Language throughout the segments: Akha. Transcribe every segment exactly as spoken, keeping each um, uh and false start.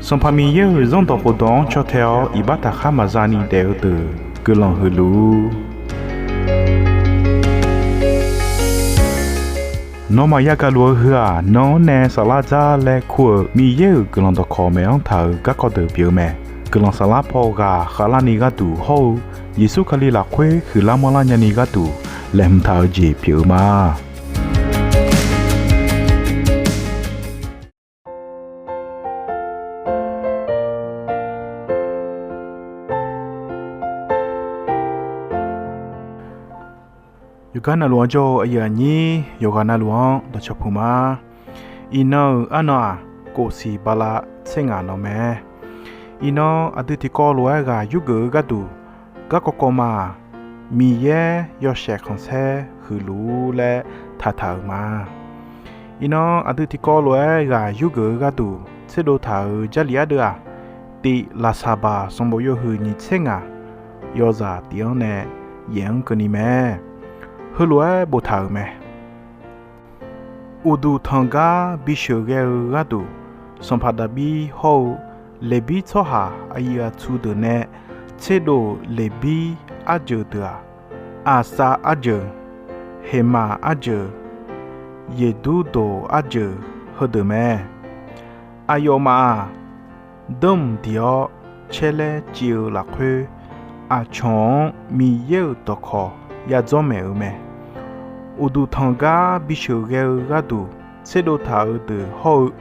Sanqpaq Miqyaer-euq Zanrdawq khofdawq-anr caw tae-awr iqbax taqkhar maqza ni daef-eu deuq guiqlanq huiqluf. Nawmaf yagaq luf-eu heu-aq, nan-anr nae saflar dzar laer kur-euq Miqyaer-euq guiqlanq dawqkawq maeq-anr taq-euq garkawv deuq pyeuf-eu mae. Guiqlanq saflar paw ghaq khavlarni gharduq hawr-eu Yeqsur Kali lafkhoer huiqlar manrlar nyani gharduq laeqhmq taq-eu jeq pyeuf-eu ma. Yawqgar navluf-anr jawr-eu aqyuif aqnyir, yawqghaq navluf-anr dawqcawq puq ma. Iqnan-euq arnan-aq, kofsiq bala tser ngaq nan mae. Iqnan aqdui tiqkawv lof-aer ghaq yurgeuf-eu gharduq, garkawv kawv ma-aq, Miqyaer yawshaef khanqsaer huiqluf-ur laer taqtaq-euq ma. Iqnan aqdui tiqkawv lof-aer ghaq yurgeuf-eu gharduq tserdov taq-euq Jarlif ardeuv-aq, tif laqsaqbaq sanqbof yawhuiq nyiq tser ngaq yawzaq tif-anr nae yaef-anr keuvni mae. Heulof-aer boftaq-euq mae. Uqduq tanq gar bisheuq ghae-eu gharduq, sanqpaq Daqbir hawr-eu Leqbir tsawrhaq aqyuif aqtsu deuq nae tserdov-euq Leqbir arjeuq deuq-aq, Aqsav arjeuq, Heqmaq arjeuq, Yeqdurdoq arjeuq heudeuq mae. Aqyawfmaf-aq, danrmq diq-awr caerlaer civ-eu lafkhoer, aqcawq-anr Miqyaer-euq dawqkawq yadzawr maeq-euq mae. Uqduq tanq gar bisheuq ghae-eu gharduq tserdov taq-euq deuq hawr-eu,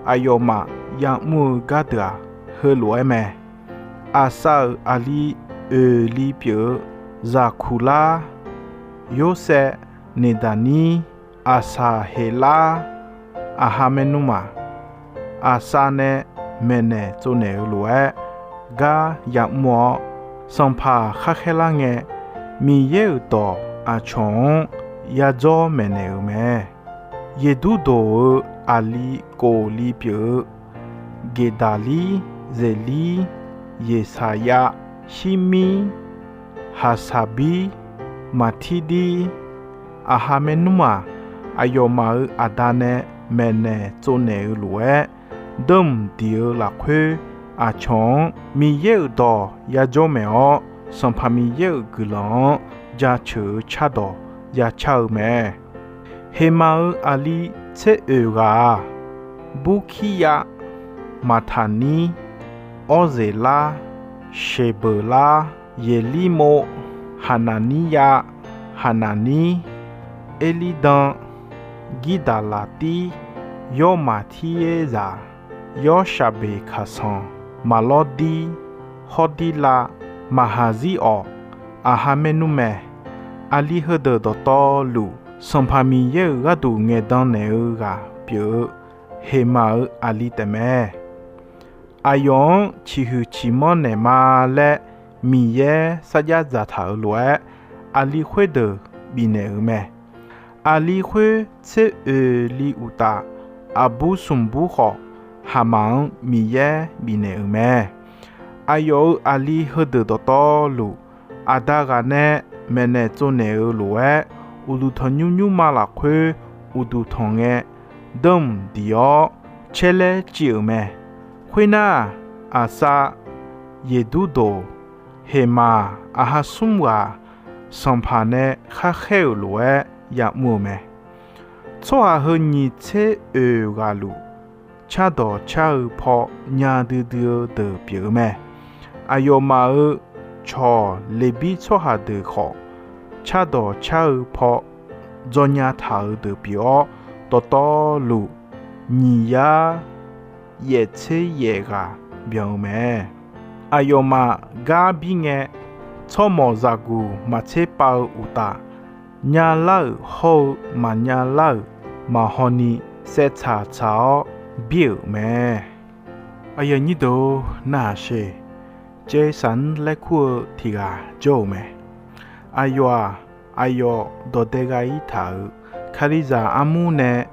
aqyawfmaf yamr-eu gar deuq-aq, heulof-aer mae. Aqsav-euq aqli oeqli pyeuf-eu Zaqkuqlar, Yorsaev, Neqdaqnir, Aqsaqheqlar, aqha maernmr-aq, Aqsav nae maeqnaeq tsovnaeq-eu lof-aer gar yamr-awr, sanqpaq khar khaerlar ngae, Miqyaer-euq dawq aqcawq-anr yadzawr maeqnaeq-euq mae. Yeqdurdoq-euq aqli kofli pyeuf-eu Geqdaqlir, Zeqlir, Yeqsaqyav, Shirmir, Haqsaqbir, Maqtirdir, aqha maernmr-aq, aqyawfmaf-euq aqda nae maeqnaeq tsovnaeq-eu lof-aer, danrmq diq-eu lafkhoer aqcawq-anr Miqyaer-euq dawq yajawr maeq-awr, Sanqpaq Miqyaer-euq guiqlanq-anr jaceuq-eu cardawq yacar-eu mae. Heqmaq-euq aqli tser oeq ghaq-aq, Burkiryav, Maqtaqnir, Awrzeqlar, Sheqbeuqlar, Yeqlirmov, Haqnaqniryav, Haqnaqnir, Erlirdan, Girdaqlaqtir, Yawrmaqtiryerzaq, Yawrshaqbeq kaqsanq, Maqlawrdir, Hawrdirlav, Maqhaqzir-awq, aqha maernmr mae. Aqli heudeuq dawqtawvluf, Sanqpaq Miqyaer-euq gharduq ngaeqdan naeq-eu ghaq pyeuf-eu Heqmaq-euq aqli taefmae. Aqyawf-anr ciqhuiq ciqmanr naeqma laer Miqyaer sarjax dzaqtaq-euq lof-aer, aqli khoerdeuq bifnaeq-euq mae. Aqli khoer tser oeq li uqtaf, aqbur smq bur khawf, Haqmaq-anr Miqyaer bifnaeq-euq mae. Aqyawf-euq aqli heudeuq dawqtawvluf, aqda ghaq nae maeqnaeq tsovnaeq-eu lof-aer, uqduq tanqnymr nymrma lafkhoer uqduq tanq ngae, danrmq diq-awr caerlaer civ-euq mae. Khoernar, Aqsav, Yeqdurdoq, Heqmaq, aqha smr ghaq sanqpaq nae kharkhaer-euq lof-aer yamr-eu mae. Tsawrhaq heu nyiq tser oeq ghaq luf, cardawq car-eu paw nya duidui-eu deuq pyeuf-eu mae. Aqyawfmaf-euq cawq Leqbir tsawrhaq deuq khawf, cardawq car-eu paw dzawnya taq-euq deuq pyeuf-awr, dawqtawvluf nyiq yar yaef tser yaef ghaq byan-eu mae. Aqyawfmaf gar bir ngae, tsawrmawq zaqguq maqtser pav-eu uqtaf, nyalar-euq hawr-eu maqnya lar-euq maqhaw ni saevtsaq tsaq-awr bir-euq mae. Aqyuif aqnyir deuq-or, narhaq sher. Caev saq-anr laer kur-eu tiq ghaq jawr-euq mae. Aqyawf-aq, aqyawf dawq dae gha-ir taq-euq Kalizaq armur nae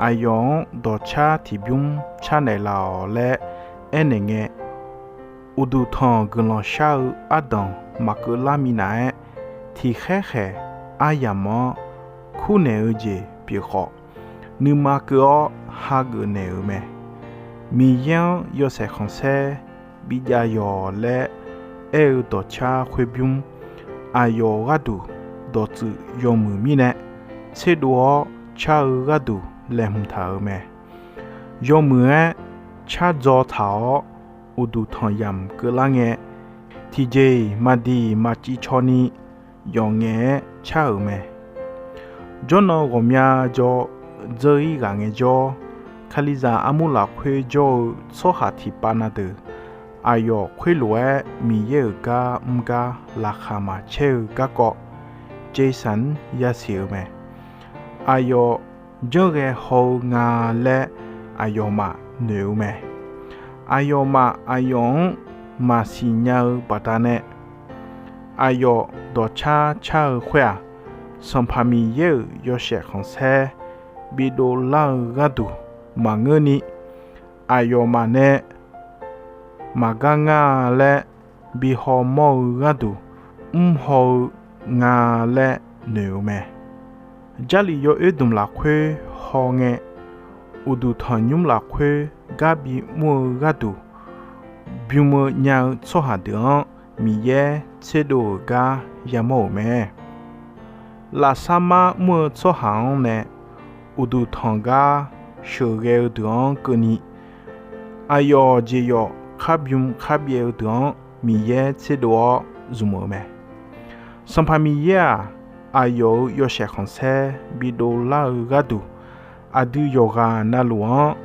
aqyawf-anr dawqcar tiqbymr car naeqlaf-awq laer aernaeq ngae, uqduq tanq guiqlanq shar-eu ardanq maqkeuv lar minav-aer, tiq khaer khaeq aryamq-anr kurnaeq-eu jeq pyeuf khawf, nuima keuv-awr hageuf naeq-euq mae. Miqyaer-anr yawshaef khanqsaer bijav yawq laer aer-eu dawqcar khoerbymr, aqyawf gharduq dawqtsuif yawmuiq mirnae, tserdov-awr car-eu gharduq laeqhmq taq-euq mae. Yawmuiq-aer cardzaw taq-awr, uqduq tanq yamq keuvlar ngae, tiqjeq-iq maqdiq maqciv caw ni yawf ngaef-aer car-euq mae. Jawrnan ghawqmya jawr dzeur-ir ghaq ngaejawr, Kalizaq armur lafkhoer jawr-eu tsawrhaq tiqpav na deuq, aqyawf khoerlof-aer Miqyaer-euq gar mr gar laqkhaq maqcaer-eu garkawv Jason-anr yasiq-eu mae. Aqyawf janrghae haw-eu nga laer aqyawfmaf noeq-eu mae. Aqyawfmaf aqyawf-anr maqsiq nya-eu baqdanae, aqyawf dawqcar car-eu khoer-aq, Sanqpaq Miqyaer-euq yawshaef khanqsaer bidov lar-eu gharduq maqngeurni, aqyawfmaf nae maqgar ngar-a laer bi hawmawr-eu gharduq mrhaw-eu nga laer noeq-eu mae. Jarlif yawoer dmq lafkhoer hawngae, uqduq tanqnymr lafkhoer gar bimr-eu gharduq bym-eu nya-eu tsawrhaq deuq-anr Miqyaer tserdov-euq gar yamawr-euq mae. Lafsar mar mr-eu tsawrhaq-anr nae uqduq tanq gar sheuqghae-eu deuq-anr keuvni, aqyawf jeq yawf kharbym kharbyaev-eu deuq-anr Miqyaer tserdov-awr zmq-euq mae. Sanqpaq Miqyaer-aq, aqyawf-euq yawshaef khanqsaer bidov lar-eu gharduq, aqdui yawqghaq navluf-anr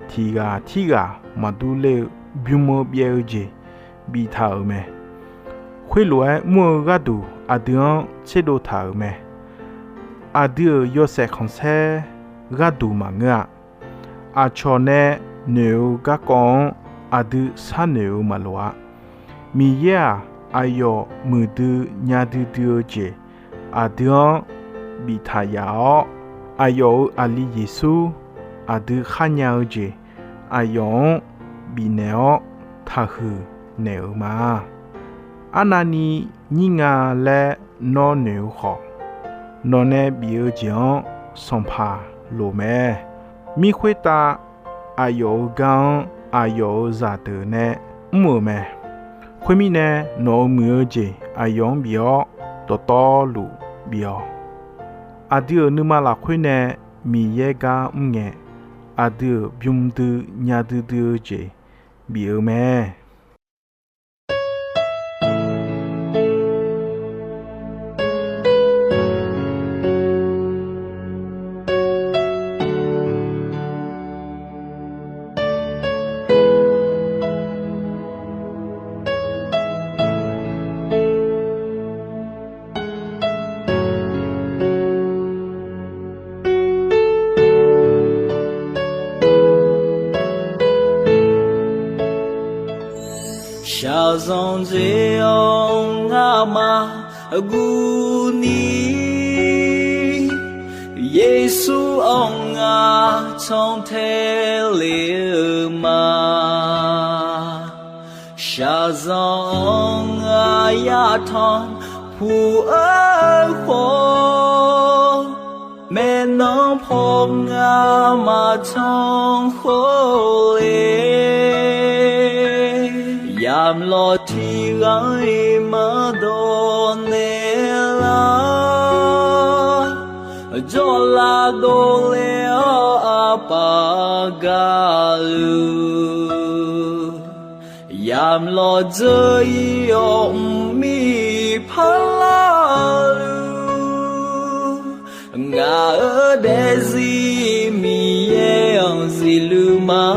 tiq ghaq tirghaq maqdur ler-eu bym-eu byaev-eu jeq biftaq-euq mae. Khoerlof-aer mr-eu gharduq aqdui-anr tserdov taq-euq mae. Aqdui-euq yawshaef khanqsaer gharduq maqngeur-a. Aqcawq nae noeq-eu garkawv-anr aqdui sharnoeq-eu maqloq-a. Miqyaer-aq, aqyawf muiqdui nya duidui-eu jeq aqdui-anr biftaq yaf-awr, aqyawf-euq aqli Yeqsur aqdui kharnya-eu jeq aqyawf-anr bifnaeq-awr taqhuiq naeq-euq ma. Arnavni nyir nga laer nawr noeq-eu khawf, nawqnae bif-eu jeq-anr sanqpaq loq mae. Mir khoertav aqyawf-euq gar-anr aqyawf-euq zaqdeuq nae mr-euq mae. Khoermirnae, nawq-euq muiq-eu jeq aqyawf-anr bif-awr dawqtawvluf bif-awq. Aqdui-euq nuima lafkhoer nae Miqyaer gar mr ngae, aqdui-euq bym dui nya duidui-eu jeq bif-eu mae. Shaqzanq jeq-anr ngamaf guvni, Yeqsur-anr ngar cantae le-eu ma. Shaqzanq-anr ngar yatanq puq-eu khawf, maeqnan paw ngar maqtanq khawf le. Yamq lawq tiq ghaq-iq maqdawq naeq lar, jawrlav dovle-awr aqpaf gaqluf, yamq lawq dzeur-ir-awr mqmir parlar-eu luf, ngaq-euq daefzir Miqyaer-anr zifluf ma.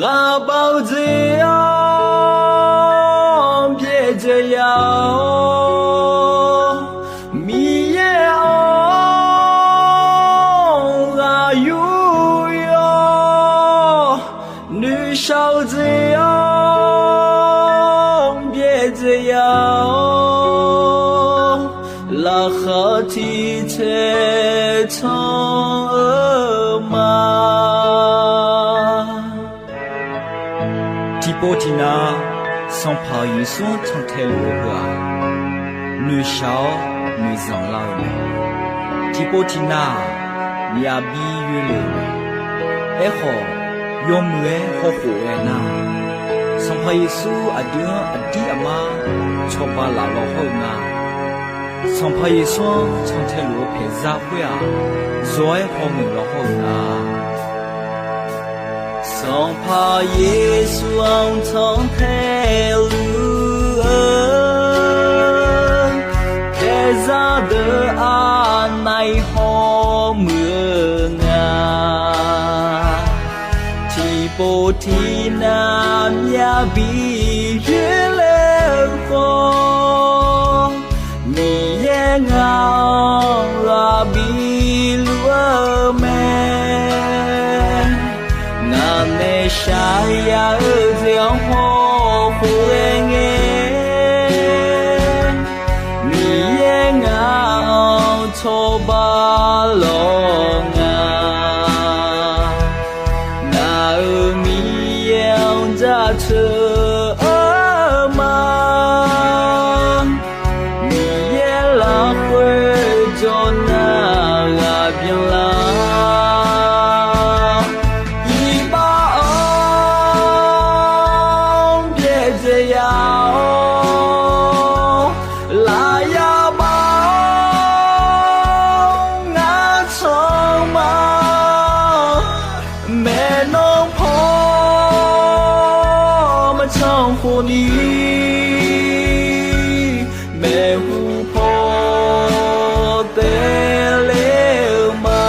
Ghaqbav-eu jeq-anr byaerdzae ya-awr, Miqyaer-anr ghaq yur yawr, noeqshaq-eu jeq-anr byaerdzae ya-awr, laqkhaq tiq caer can-eu ma. Tiqpov tiqnav Sanqpaq Yeqsur-anr cantae luf-eu heu-aq, noeqshaq-awr noeqzanq lar-eu mae. Tiqpov tiqnav-aq, myavbi yoelef-euq mae. Aerkhawf, yawmuiq-aer hawkhof-aer nar, Sanqpaq Yeqsur aqdui-anr aqdir aqmar cawba laf law hawr-eu nga. Sanqpaq Yeqsur-anr cantae luf-eu paeqzar khoer-aq, zawq-aer hawmuiq law hawr-eu nga. Sanqpaq Yeqsur-anr cantae luf-eu paeqzar deuq aqnav-iq hawmuiq-eu nga. Tiqpov tiqnav myavbi yoerler-eu khawf, Miqyaer ngaq-anr ghaq bif luf-eu mae. Ngaq nae shaqyaq-eu jeq-anr hawkhof-aer ngae, Miqyaer ngaq-anr cawba lawq nga. Ngaq-euq Miqyaer-anr jaceuq-eu ma. Miqyaer lafkhoer jawr nar ghaq byanlar. Iqbax-anr byaerdzae ya-awr, lafyaq baf-awr ngar can ma. Maeqnan paw maqcan khofni, maeqhu paw taev ler-eu ma.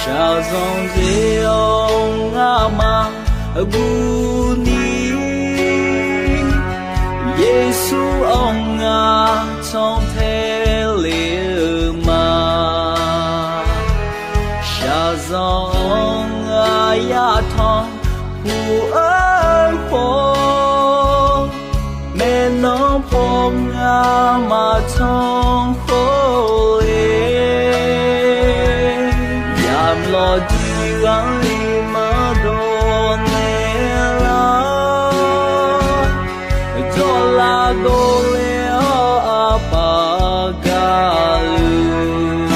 Shaqzanq dzae-awr ngamaf buf ni, Yeqsur-anr ngar cantae le-eu ma. Shaqzanq-anr ngar yatanq puq-eu khawf, maeqnan paw ngar maqcan khawf-e. Yamq lawqdui gharli maqdawq naeq lar, jawrlav dovle-awr aqpaf gaqluf,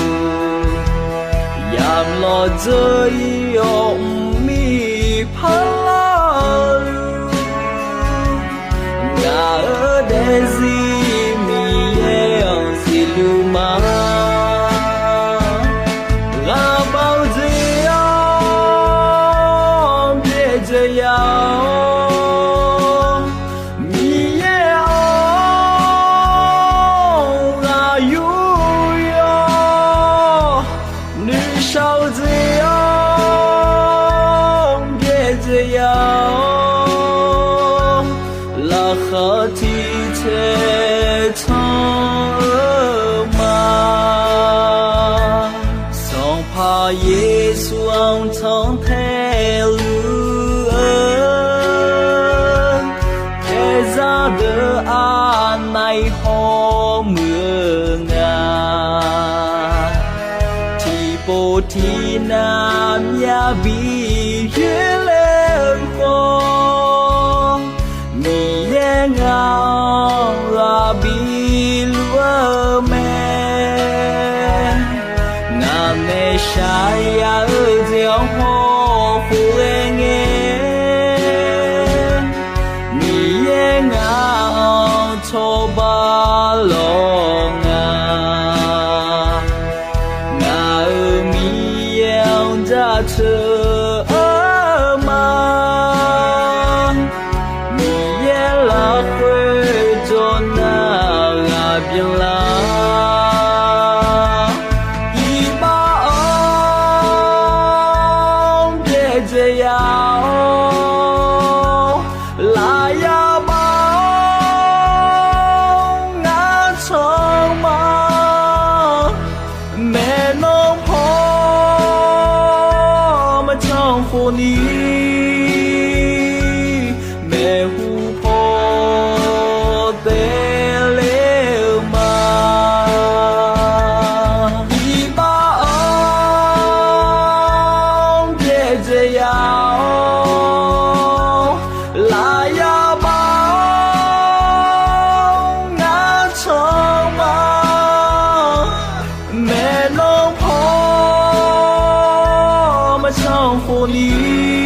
yamq lawqdzeur-ir-awr mqmir parlar-eu, ngaq-euq daefzir Miqyaer-anr siqluf ma. Ghaqbaq-eu jeq-anr byaerdzae ya-awr, Miqyaer-anr ghaq yur yawr, noeqshaq-eu jeq-anr byaerdzae ya-awr, laqkhaq tiq caer can-eu ma. Sanqpaq Yeqsur-anr cantae luf-eu paeqzar deuq aqnav-iq hawmuiq-eu nga. Tiqpov tiqnav myavbi yoerler-eu khawf, Miqyaer ngaq-anr ghaq bif luf-eu mae. Ngaq nae shaqyaq-eu jeq-anr hawkhof-aer ngae, Miqyaer ngaq-anr cawba lawq nga. Ngaq-euq Miqyaer-anr jaceuq-eu ma. Miqyaer lafkhoer jawr nar ghaq byanlar. Iqbax-anr byaerdzae ya-awr, lafyaq baf-awr ngar can ma. Maeqnan paw Sanqpaq maqsanq khofni